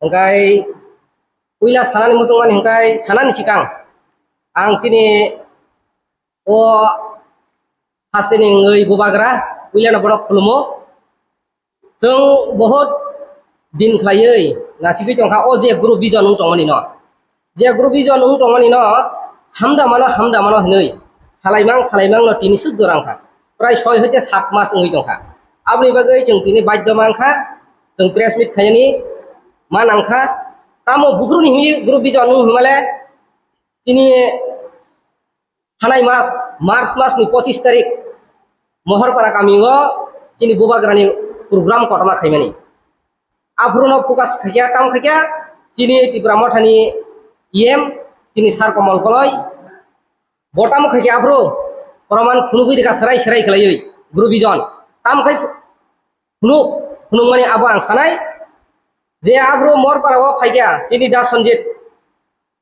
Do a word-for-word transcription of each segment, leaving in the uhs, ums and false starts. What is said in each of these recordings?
Hingkai puila sanani muchungmani hingkai sanani sikang ang chini o hasteni wngwi bubagra puilano bono khulumo. Chwng bohot din khlaiwi nasigwi tongkha o je group vision wng tongmani no. Je group vision wng tongmani no hamda mano, hamda mano hinwi salaimang, salaimang no tini suk jora wngkha. Prai soi hoite sat mas wngwi tongkha. Aboni bagwi chwng tini badhyo mankha, chwng press meet khainani ma nangkha. Tamo bukruni himi group vision wng himale tini thanai mas, March mas ni pochis tarik Mohorpara kami o chini bubagrani program kotorma khaimani. Aphuru no focus khaikya, tam khaikya, chini Tipra Mothani E M, chini Sir Komol Koloi, bo tam khaikya aphuru proman phunugwi rikha serai serai khlaiwi group vision. Tam khai phunuk, phunukmani abo ang sanai je aphuru Morpara o phaikya chini Da Sanjit,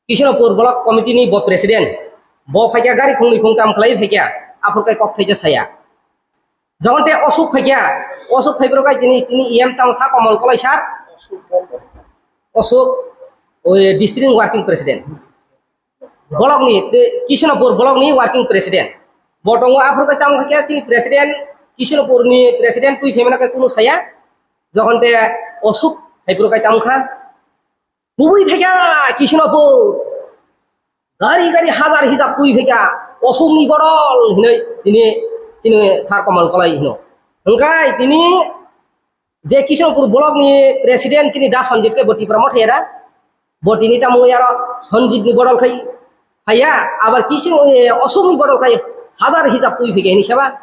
Kishnopur Block Committee ni bo president, bo phaikya gari khungni khungtam khlai phaikya, aphuru kai kok thaisa saya. Jokhon te Osuk phaikya, Osuk phaiphuru kai chini, chini E M tamo sa Komol Koloi sir, Osuk, o, district working president. Block ni, te, Kishnopur block ni working president. Bo tongo aphuru kai tamo khaikya chini president, Kishnopur ni president twi phaimana kai kunu saya. Jokhon te Osuk phaiphuru kai tamo kha. Kubui phaikya Kishnopur. Gari gari hazar hijab twi phaikya. Osukni bodol hinwi tini, tini Sir Komol Koloi hino. Hingkai tini je Kishnopur block ni president chini Da Sanjit ke bo Tipra Motha era. Bo tini tamo aro Sanjit ni bodol khai phaiya. Abar Kishin, eh, Osukni bodol khai hazar hijab twi phaikya hini seba.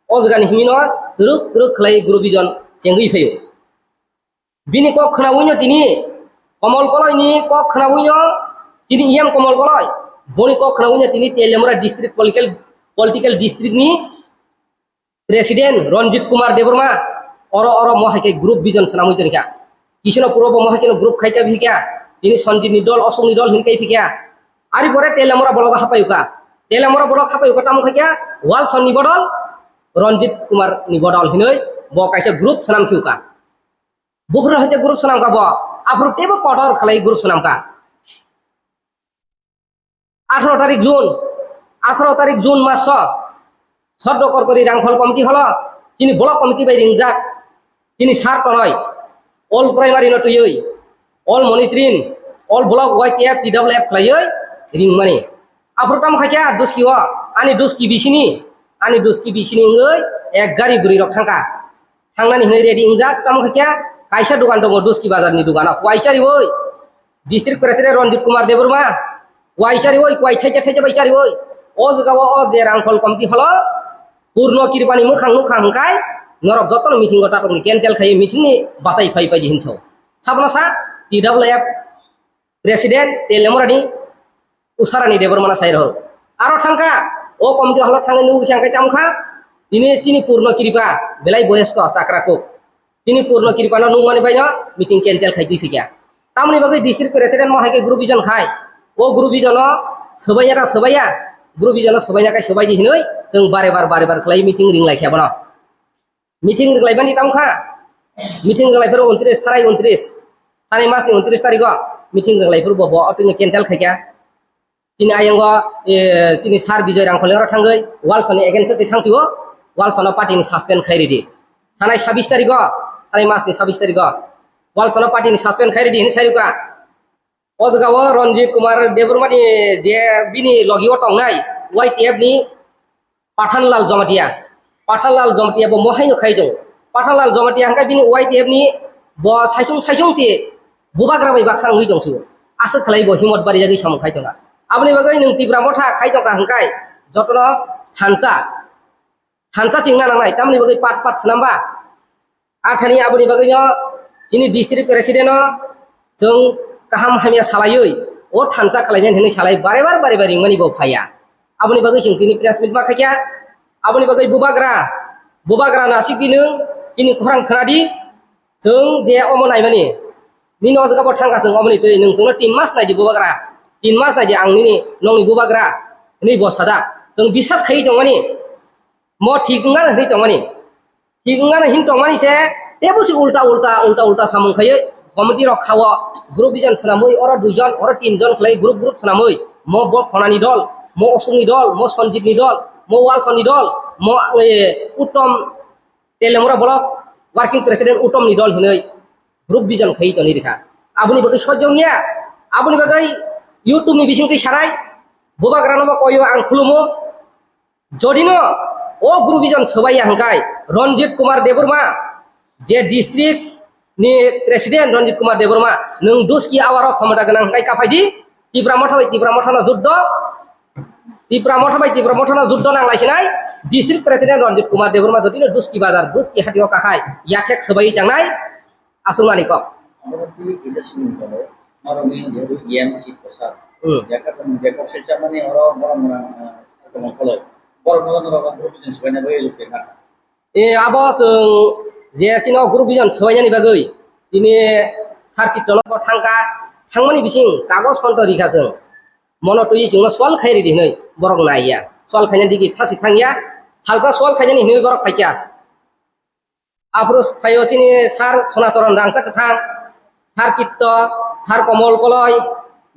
O jagani himino ruk ruk khlai group vision chengwi phaio. Bini kok khnawi no tini Komol Koloi ni kok khnawi no tini E M Komol Koloi. Boni kok khnawi no tini Teliamura district political, political district ni president Ranjit Kumar Debbarma oro oro mo hai khe group vision swnamwi toni kha. Kishnopur o bo mo hai khe no group khai kha bhi kha. Tini Sanjit ni dol, Osok ni dol hin kai phi kha. Ari pore Teliamura block hapai kha. Teliamura block hapai kha tamo khai kha Walson ni bodol Ranjit Kumar ni bodol hinoi bo kaisa group swnam khi kha. Buphuru hai te group swnam kha bo, aphuru teibo kotor khlai group swnam kha. Atharo tarik June, atharo tarik June maso, Soddo Korkori Rangkhol Committee holo, chini block committee bai ringjak, chini sir tonoi, all primary no twiwi, all monitoring, all block Y T F, T W F khlaiwi ringmani. Aphuru tamo khaikya duski o, ani duski bisini, ani duski bisini wngwi ek gari bwrwi rok thangkha. Thangnani hinwi ready wngjak, tamo khaikya kaisa dukan tongo, duski bazar ni dukan o, kuaisa riwi, district president Ranjit Kumar Debbarma, kuaisa riwi, kuai thaija thaija bai chariwi, o jaga o, o je Rangkhol committee holo, Purno Kirpani mwkhang nukha hwnkhai, norok jotono meeting o tatokni cancel khai meeting ni bachai phai phai hinso. Sabno sa, T W F president Teliamurani Usarani Debbarmano sai rohor. Aro thangkha, o committee holo thangwi nugwi khe ang khe tamo kha, tini chini Purno Kripa belai boyosko chakra kuk. Chini Purno Kripano nukmani baino meeting cancel khai twi phikya. Tamoni bagwi district president mo hai khe group vision khai. O group vision o swbaiya na swbaiya, group vision o swbaina khai swbai di hinwi chwng bare bar bare bar khlai meeting ring lai khe bono. Meeting rwglaimani tamo kha, meeting rwglaiphuru untris, tharai untris, tharai masni untris tarikgo meeting rwglaiphuru bo, bo otwino cancel khaikha. Chini ayongo, eh, chini sir Bijoy Rangkholi oro thangwi Walsoni against-o se thangsio, Walsono party ni suspend khai ridi. Thanai sabis tarikgo, thanai masni sabis tarikgo Walsono party ni suspend khai ridi hinwi sai rwkha. O jaga o Ranjit Kumar Debbarma ni je bini logi o tongnai Y T F ni Pathanlal Jamatia. Pathanlal Jamatia bo mohai no khai tong. Pathanlal Jamatia hingke bini Y T F ni bo saichung saichung si bubagra bai baksa wngwi tong su. Aswk khlai bo himot bari jagwi samung khai tonga. Aboni bagwi nwng Tipra Motha khai tongkha hingkai jotono thansa. Thansa chingna nangnai, tamni bagwi pat pat swnamba. Athani aboni bagwino chini district president no chwng kaham hamya salaiwi o thansa khlainani hinwi salai bare bar bare bar ringmani bo phaiya. Aboni bagwi chwng tini press meet ma khaikha. Aboni bagwi bubagra, bubagra nasik di nwng chini khorang khna di, chwng je omo naimani. Nini o jaga bo thangkha chwng omoni twi nwng chwngno tin mas nai di bubagra. Tin mas nai di ang nini nongni bubagra hinwi bo sajak. Chwng bisas khaiwi tongmani. Mo thik wngna hwnwi tongmani. Thik wngna hin tongmani se tebo se ulta ulta, ulta ulta samung khaiwi committee rok khao group division swnamwi, oro duijon, oro tinjon khlai group group swnamwi, mo bo Phonani dol, mo Osukni dol, mo Sanjit ni dol, mo Walson ni dol, mo, eh, Uttom Telemura block working president Uttom ni dol hinwi group division khai toni rikha. Aboni bagwi sojong ya, aboni bagwi YouTube ni bising twi sanai, bubagrano bo koyo ang khulumo. Jodino o group division swbaiya hwnkhe Ranjit Kumar Debbarma, je district ni president Ranjit Kumar Debbarma, nwng duski awaro khomota gwnang hwnkhe kaphai di, Tipra Motha bai Tipra Motha no juddo, Tipra Motha bai Tipra Motha no juddo nang lai sinai, district president Ranjit Kumar Debbarma jodino duski bazar, duski hatio kakhai, yakhek swbai tangnai, aswk mani kok. Abo twi kisa swngmung tongo, norokni jehetu E M chief kwchak. Hmm. Yakha tong, yakha kok se chamani oro borok mwnang, ah, tongmani kholoi. Borok no norok group division swbaina bagwi lukhe na. E, abo chwng je chini o group division swbainani bagwi tini sar chitto no thangkha, thangmani bising kagoj phonto rikha chwng. Mono twi chwngno swal khai ridi hinwi borok naiya. Swal khaina digi thasi thangya. Salsa swal khainani hinwi borok phaikya. Aphuru phaio chini sir Sonacharan Rangchak Kwthang, sir Chitto, sir Komol Koloi,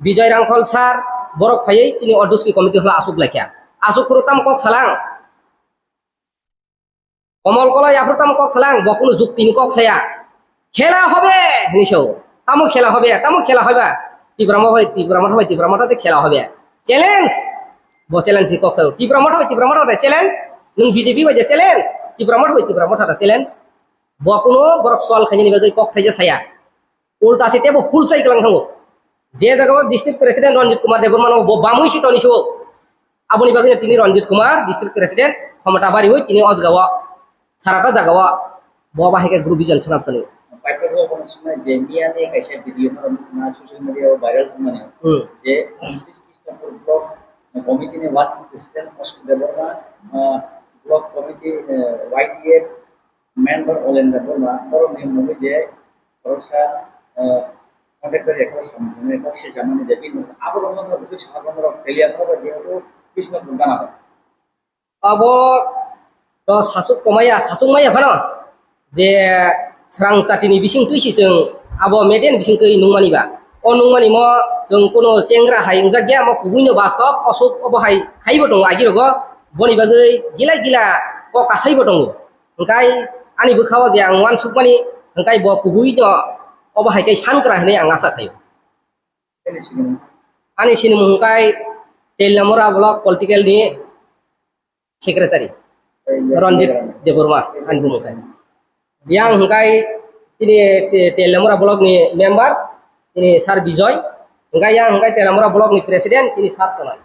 Bijoy Rangkhol sir, borok phaiwi chini o duski committee holo aswk laikha. Aswk phuru tamo kok salang. Komol Koloi aphuru tamo kok salang, bo kunu jukti ni kok saya. Khela hobe hinwi sao. Tamo khela hobe, tamo khela hobe. Tipra Motha bai, Tipra Motha bai, Tipra Motha se khela hobe. Challenge. Bo challenge ni kok sao. Tipra Motha bai, Tipra Motha bai challenge. Nwng B J P bai je challenge. Tipra Motha bai, Tipra Motha da challenge. Bo kuno borok swal khainani bagwi kok thaija saya. Ulta se tebo full sai kwlang thango. Je jaga o district president Ranjit Kumar Debbarma no bo bamwi si toni so. Aboni bagwi tini Ranjit Kumar district president khomota bariwi tini o jaga o sarata jaga o bo bahai khe group division swnam toni. Paithak rok bono swnai je miya ni kaisa video no na social media o viral wngmani. Hmm. Je East Kishanpur block committee ni working president Ashok Debbarma, ah, block committee, eh, Y T F member Olendra Debbarma, borok ni mungwi je khoroksa, eh, contractor ekho samung hwnwi kok se chamani je bini abo rokno no bwswk saha bono rok failure no jehetu Krishnapur gana. Abo to sasuk komaya, sasuk maya phano je srang chati ni bising twi si chwng abo median bising twi nungmani ba. O nungmani mo chwng kuno chengra hai wngjak ya, mo kubui no bastob osuk obo hai, hai bo tongo agi rogo, boni bagwi gila gila kok kasai bo tongo. Hwnkhe ani bwkhao je ang uansukmani, hwnkhe bo kubui no obo hai khe sankra hinwi ang asa khaio. Ani sinimung hwnkhe Telamura block political ni secretary Ranjit Debbarma ani bumung khe. Yang hwnkhe chini Te-, Telamura block ni member chini Sir Bijoy, hwnkhe yang hwnkhe Telamura block ni president chini Sir Tonai.